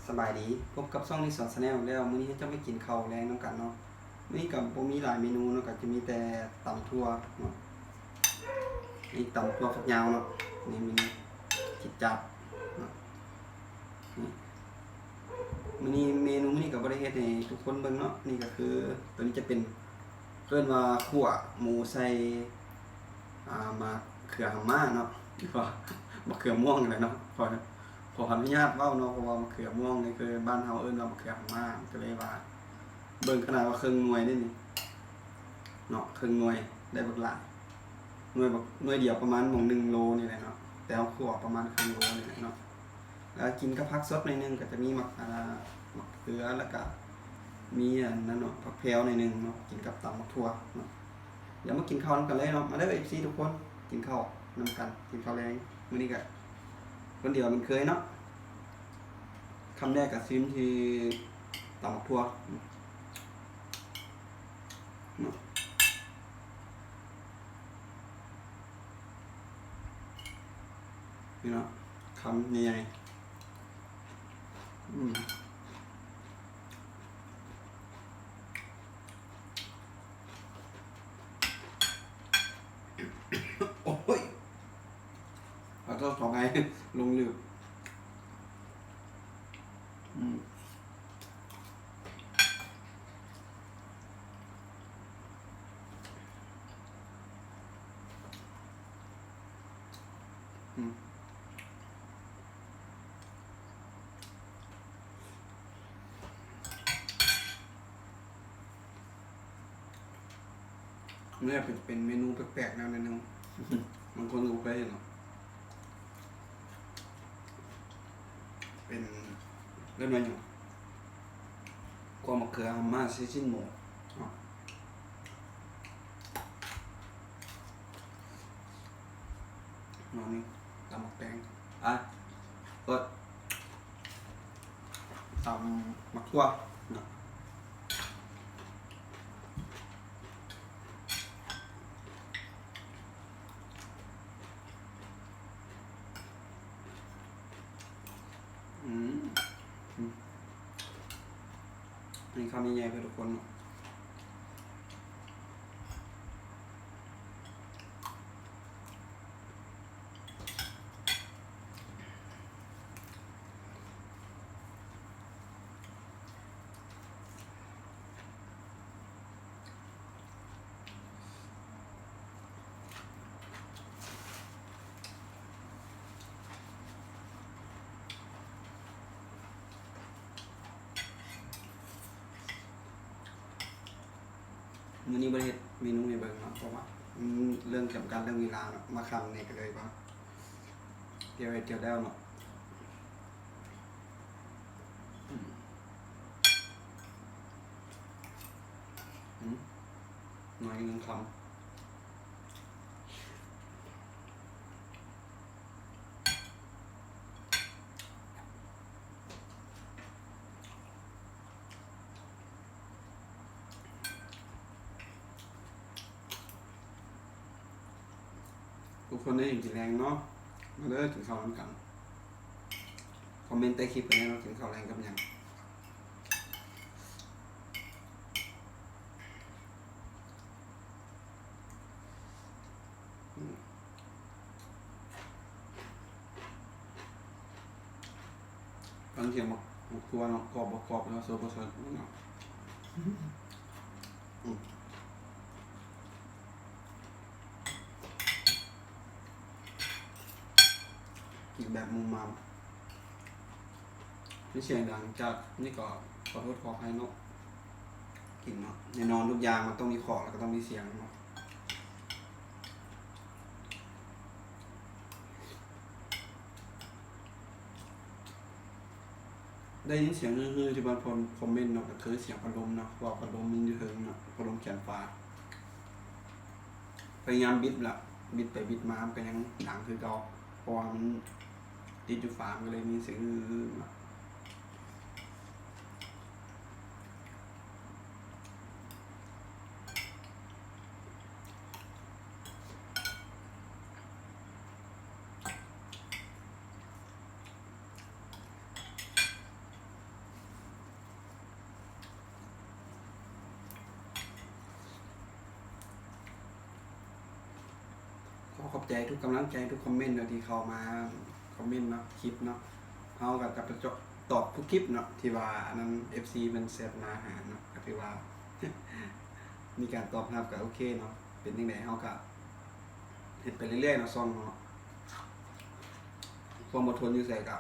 ສະບາຍດີ ພົບກັບຊ່ອງນິສອນແຊນແນລແລ້ວ. ມື້ນີ້ເຮົາຈະມາກິນເຂົ້າແລງນຳກັນເນາະ. ມື້ນີ້ກໍບໍ່ມີຫຼາຍເມນູເນາະ, ກໍຈະມີແຕ່ຕຳຖົ່ວເນາະ, ນີ້ຕຳຖົ່ວຝັກຍາວເນາະ, ນີ້ມີກິດຈາບເນາະ. ນີ້ ມື້ນີ້ ເມນູມື້ນີ້ກໍບໍ່ໄດ້ເຮັດໃຫ້ທຸກຄົນເບິ່ງເນາະ. ນີ້ກໍຄື ໂຕນີ້ຈະເປັນ ເອີ້ນວ່າຂົ້ວໝູໃສ່ ອ່າ ໝາກເຂືອຫຳມ້າເນາະ ຫຼືວ່າໝາກເຂືອມ່ວງນີ້ແຫຼະເນາະ. ຂໍ ຂໍອະນຸຍາດເວົ້າເນາະ ເພາະວ່າໝາກເຂືອມ່ວງນີ້ຄືບ້ານເຮົາເອີ້ນວ່າໝາກເຂືອຫຳມ້າ ກໍເລີຍວ່າ ເບິ່ງຂະໜາດວ່າເຄິ່ງໜ່ວຍເດ້ນີ້ເນາະ, ເຄິ່ງໜ່ວຍໄດ້ບັກຫຼາຍ. ໜ່ວຍບັກ ໜ່ວຍດຽວປະມານໝ່ອງໜຶ່ງໂລນີ້ແຫຼະເນາະ, ແຕ່ເຮົາຂົ້ວປະມານເຄິ່ງໂລນີ້ແຫຼະເນາະ. ແລ້ວກິນກັບຜັກສົດໜ້ອຍໜຶ່ງ ກໍຈະມີໝາກ ອ່າ ໝາກເຂືອ ແລ້ວກໍມີອັນນັ້ນເນາະ ຜັກແພວໜ້ອຍໜຶ່ງເນາະ, ກິນກັບຕຳໝາກຖົ່ວເນາະ. ດຽວມາກິນເຂົ້ານຳກັນເລີຍເນາະ. ມາເດີ ເອັຟຊີ ທຸກຄົນ ກິນເຂົ້ານຳກັນ ກິນເຂົ້າແລງ. ມື້ນີ້ກໍຄົນດຽວເຊັ່ນເຄີຍເນາະ. ຄຳແລກກໍຊີມທີ່ຕຳໝາກຖົ່ວເນາະ. ນີ້ເນາະ ຄຳໃຫຍ່ໆ. ອືມ ໂອ້ຍ ຂໍໂທດ ຂໍອະໄພ ລົງລືບ. ອືມ ອືມ ນີ້ເປັນ ເປັນເມນູແປກໆ ແນວໜຶ່ງ ບາງຄົນກໍບໍ່ເຄີຍເຫັນເນາະ. ເປັນ ເອີ້ນວ່າຫຍັງ? ຂົ້ວໝາກເຂືອຫຳມ້າໃສ່ຊີ້ນໝູເນາະ. ໜໍ່ໜຶ່ງ ຕຳໝາກແຕງ ອ່ະ ເປີດ ຕຳໝາກຖົ່ວເນາະ. ອືມ ອືມ ມີຄຳໃຫຍ່ໆ ເພື່ອທຸກຄົນເນາະ. ມື້ນີ້ບໍ່ໄດ້ເຮັດເມນູໃຫ້ເບິ່ງເນາະ ເພາະວ່າ ອືມ ເລື່ອງຈຳກັດເລື່ອງເວລາເນາະ, ມາຄ່ຳນີ້ກໍເລີຍວ່າ ດຽວເຮັດດຽວແລ້ວເນາະ. ອືມ ອືມ ໜ້ອຍໜຶ່ງຄຳ. ທຸກຄົນໄດ້ຫຍັງກິນແລງເນາະ, ມາເດີ ກິນເຂົ້ານຳກັນ. ຄອມເມັນໃຕ້ຄລິບໄປແດ່ເນາະ ກິນເຂົ້າແລງກັບຫຍັງ. ອືມ ຟັງສຽງໝາກ ໝາກຖົ່ວເນາະ ກອບບໍ່ກອບ ຫຼືວ່າສົດບໍ່ສົດເນາະ. ອືມ ກິນແບບມຸມມາມ. ມີສຽງດັງຈາກນີ້ກໍຂໍໂທດຂໍອະໄພເນາະ. ກິນເນາະ ແນ່ນອນທຸກຢ່າງມັນຕ້ອງມີຂອງ ແລ້ວກໍຕ້ອງມີສຽງເນາະ. ໄດ້ຍິນສຽງຮືໆ ທີ່ບາງຄົນຄອມເມັນເນາະ ກໍຄືສຽງພັດລົມເນາະ ເພາະວ່າພັດລົມມັນຢູ່ເທິງເນາະ ພັດລົມແຂນຂວາ. ພະຍາຍາມບິດລະ ບິດໄປບິດມາ ມັນກໍຍັງດັງຄືເກົ່າ ເພາະວ່າມັນຕິດຢູ່ຝາ ມັນກໍເລີຍມີສຽງອື້ອໆມາ. ອື ໃຈທຸກກຳລັງໃຈ ທຸກຄອມເມັນເນາະ ທີ່ເຂົ້າມາຄອມເມັນເນາະ ຄລິບເນາະ ເຮົາກໍຈະໄປຕອບທຸກຄລິບເນາະ ທີ່ວ່າອັນນັ້ນ ເອັຟຊີ ເພິ່ນແຊັດມາຫາເນາະ ກໍຖືວ່າ ມີການຕອບຮັບກໍໂອເຄເນາະ ເປັນຈັ່ງໃດເຮົາກໍເຮັດໄປເລື້ອຍໆເນາະ ຊ່ອງເນາະ ຄວາມອົດທົນຢູ່ໃສກໍ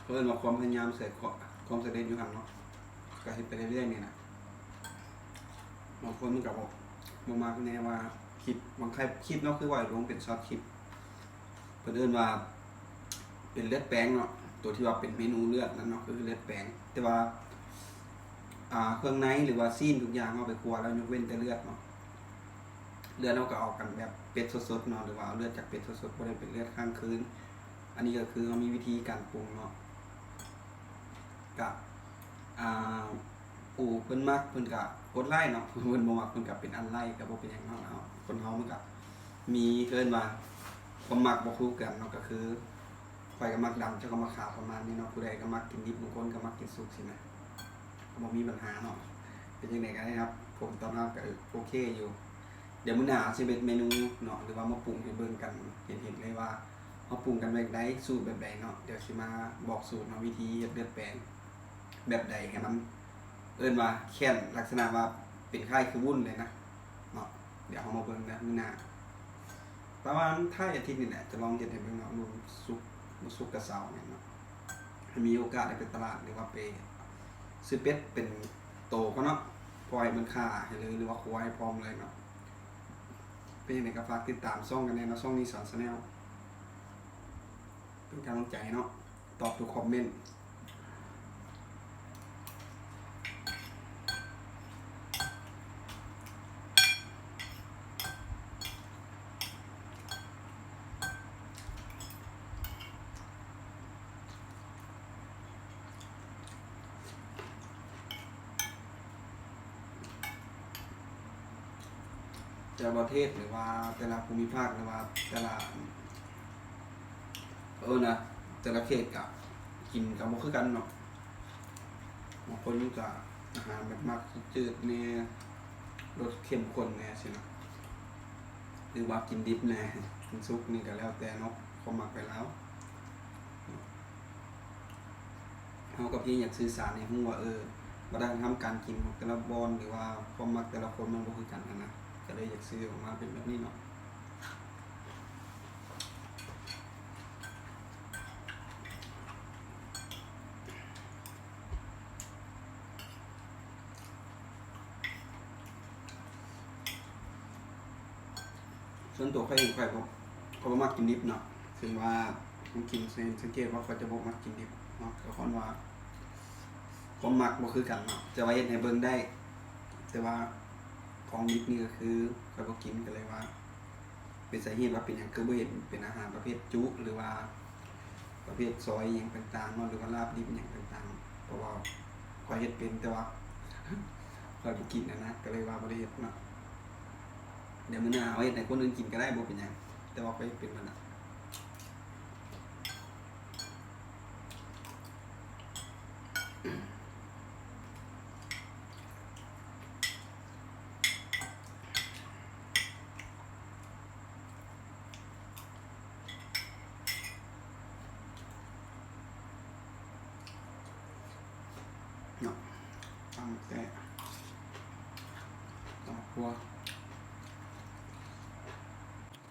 ເອີ້ນວ່າຄວາມພະຍາຍາມໃສ່ຄວາມ ຄວາມສຳເລັດຢູ່ຫັ້ນເນາະ ກໍເຮັດໄປເລື້ອຍໆນີ້ນະ ບາງຄົນມັນກໍບໍ່ ບໍ່ມັກແນ່ວ່າຄລິບ ບາງຄລິບເນາະ ຄືວ່າລົງເປັນຊັອດຄລິບ ເພິ່ນເອີ້ນວ່າເປັນເລືອດແປງເນາະ ໂຕທີ່ວ່າເປັນເມນູເລືອດນັ້ນເນາະ ກໍຄືເລືອດແປງ ແຕ່ວ່າ ອ່າ ເຄື່ອງໃນ ຫຼືວ່າຊີ້ນທຸກຢ່າງເຮົາໄປຄົວແລ້ວ ຍົກເວັ້ນແຕ່ເລືອດເນາະ ເລືອດເຮົາກໍເອົາກັນແບບເປັດສົດໆເນາະ ຫຼືວ່າເອົາເລືອດຈາກເປັດສົດໆ ບໍ່ໄດ້ເປັນເລືອດຄ້າງຄືນ ອັນນີ້ກໍຄືເຮົາມີວິທີການປຸງເນາະ ກະ ອ່າ ຜູ້ເພິ່ນມັກເພິ່ນກະກົດໄລ້ເນາະ ຜູ້ເພິ່ນບໍ່ມັກເພິ່ນກະເປັນອັນໄລ້ ກະບໍ່ເປັນຫຍັງເນາະ ຄົນເຮົາມັນກະມີ ເອີ້ນວ່າຄວາມມັກບໍ່ຄືກັນເນາະ ກະຄືຂ້ອຍກະມັກດຳ ເຈົ້າກະມັກຂາວ ປະມານນີ້ເນາະ ຜູ້ໃດກະມັກກິນດິບ ບາງຄົນກະມັກກິນສຸກຊີ້ນະ ບໍ່ມີບັນຫາເນາະ ເປັນຈັ່ງໃດກະໄດ້ຮັບຜົນຕອບຮັບກະໂອເຄຢູ່ ດຽວມື້ໜ້າເຮົາຊິເຮັດເມນູເນາະ ຫຼືວ່າມາປຸງໃຫ້ເບິ່ງກັນ ເຫັນ ເຫັນເລີຍວ່າເຮົາປຸງກັນແບບໃດ ສູດແບບໃດເນາະ ດຽວຊິມາບອກສູດເນາະ ວິທີເຮັດເລືອດແປງແບບໃດໃຫ້ມັນ ເອີ້ນວ່າແຂນ ລັກສະນະວ່າເປັນຄ້າຍຄືວຸ້ນເລີຍນະເນາະ ດຽວເຮົາມາເບິ່ງນະມື້ໜ້າ ປະມານທ້າຍອາທິດນີ້ແຫຼະ ຈະລອງເຮັດໃຫ້ເບິ່ງເນາະ ມື້ສຸກ ມື້ສຸກກະເສົາແມ່ນເນາະ ມີໂອກາດໄດ້ໄປຕະຫຼາດ ຫຼືວ່າໄປຊື້ເປັດເປັນໂຕກ່ອນເນາະ ພໍໃຫ້ມັນຂ້າໃຫ້ເລີຍ ຫຼືວ່າຄົວໃຫ້ພ້ອມເລີຍເນາະ ເປັນຈັ່ງໃດກໍຝາກຕິດຕາມຊ່ອງກັນແດ່ເນາະ ຊ່ອງ ນີສອນ ແຊນແນລ ເປັນກຳລັງໃຈເນາະ ຕອບທຸກຄອມເມັນ. ແຕ່ລະປະເທດ ຫຼືວ່າແຕ່ລະພູມິພາກ ຫຼືວ່າແຕ່ລະ ເອີນະ ແຕ່ລະເຂດກະກິນກະບໍ່ຄືກັນເນາະ ບາງຄົນກະອາຫານແບບມັກຈືດໆແດ່ ລົດເຂັ້ມຂຸ້ນແດ່ຊີ້ນະ ຫຼືວ່າກິນດິບແດ່ ກິນສຸກນີ້ກະແລ້ວແຕ່ເນາະ ຄວາມມັກໃຜລາວ. ເຮົາກໍພະຍາຍາມສື່ສານໃຫ້ຮູ້ວ່າ ເອີ ວັດທະນະທຳການກິນຂອງແຕ່ລະບ່ອນ ຫຼືວ່າຄວາມມັກແຕ່ລະຄົນມັນບໍ່ຄືກັນຫັ້ນນະ ກໍເລີຍຢາກສື່ອອກມາເປັນແບບນີ້ເນາະ. ສ່ວນຕົວຂ້ອຍເອງ ຂ້ອຍບໍ່ ຂ້ອຍບໍ່ມັກກິນດິບເນາະ ເຊິ່ງວ່າຄົນກິນ ສັງເກດວ່າຂ້ອຍຈະບໍ່ມັກກິນດິບເນາະ ກໍຍ້ອນວ່າຄວາມມັກບໍ່ຄືກັນເນາະ ແຕ່ວ່າເຮັດໃຫ້ເບິ່ງໄດ້ ແຕ່ວ່າຂອງດິບນີ້ກໍຄືຂ້ອຍບໍ່ກິນ ກໍເລີຍວ່າ ເປັນສາເຫດວ່າເປັນຫຍັງຄືບໍ່ເຫັນເປັນອາຫານປະເພດຈຸ ຫຼືວ່າປະເພດຊອຍອີ່ຫຍັງຕ່າງໆເນາະ ຫຼືວ່າລາບດິບອີ່ຫຍັງຕ່າງໆ ເພາະວ່າຂ້ອຍເຮັດເປັນ ແຕ່ວ່າຂ້ອຍບໍ່ກິນຫັ້ນນະ ກໍເລີຍວ່າບໍ່ໄດ້ເຮັດເນາະ. ດຽວມື້ໜ້າເຮົາເຮັດໃຫ້ຄົນອື່ນກິນກໍໄດ້ ບໍ່ເປັນຫຍັງ ແຕ່ວ່າຂ້ອຍເຮັດເປັນໝົດລະ. ເນາະ ຕຳແຕ່ ຕຳໝາກຫົ່ວ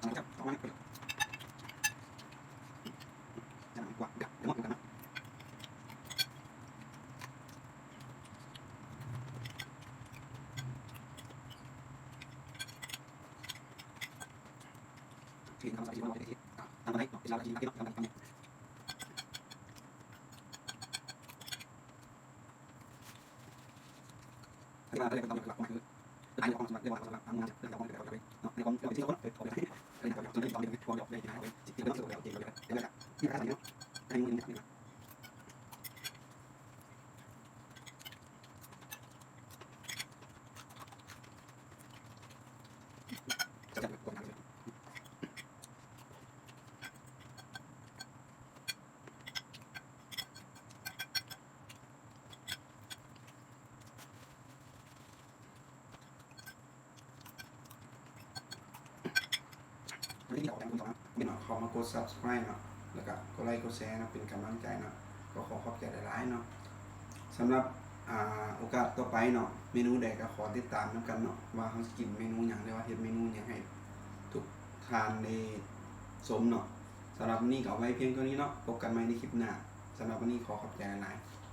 ຕຳໝາກຫົ່ວ ດຽວເນາະ. ອັນນີ້ເອົາແຕ່ງຄົນເຂົານະ. ເຂົ້າມາກົດ Subscribe ເນາະ ແລ້ວກະກົດໄລກົດແຊເນາະ ເປັນກຳລັງໃຈເນາະ ກໍຂໍຂອບໃຈຫຼາຍໆເນາະ. ສຳລັບ ອ່າ ໂອກາດຕໍ່ໄປເນາະ ເມນູໃດກໍຂໍຕິດຕາມນຳກັນເນາະ ວ່າເຮົາຊິກິນເມນູຫຍັງ ຫຼືວ່າເຮັດເມນູຫຍັງໃຫ້ທຸກທ່ານໄດ້ຊົມເນາະ. ສຳລັບມື້ນີ້ກໍເອົາໄວ້ພຽງເທົ່ານີ້ເນາະ ພົບກັນໃໝ່ໃນຄລິບໜ້າ. ສຳລັບມື້ນີ້ຂໍຂອບໃຈຫຼາຍໆ.